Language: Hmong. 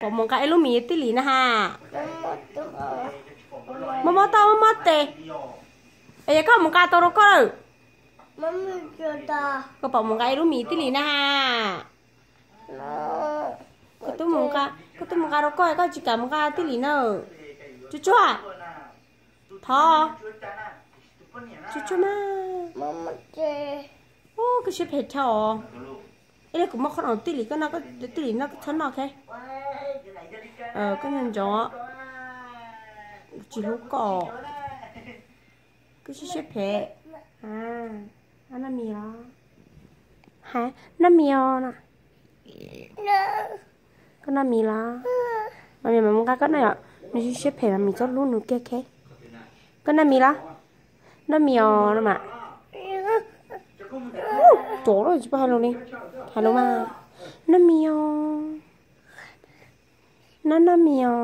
Pom mus nqa ib lub mis tij Lis na ha. Mob mob taub mob tes. Es yog koj mus nqa tau rau koj lawm. Koj pom mus nqa ib lub mis tij Lis na ha. Koj twb mus nqa rau koj, koj tsis kam mus nqa tij Lis na. Tsuag tsuag, thov. Tsuag tsuag na. Ub, koj siab phem dhau os. Ib leeg kuv muab qhov no tij Lis, koj noj tij Lis noj, koj txhob noj, ok? Koj nco ntsoov, tsis hlub koj. Koj siab siab phem. Noj mis los? Ha, noj mis os no. Koj noj mis los? Mas mis mam mus nqa koj noj yom. Nws siab siab phem mas mis txhob hlub nws kiag, ok? Koj noj mis los? Noj mis os no mas. Cov tsis paub hais lus li. Hais lus mas. Noj mis os. Noj noj mis os.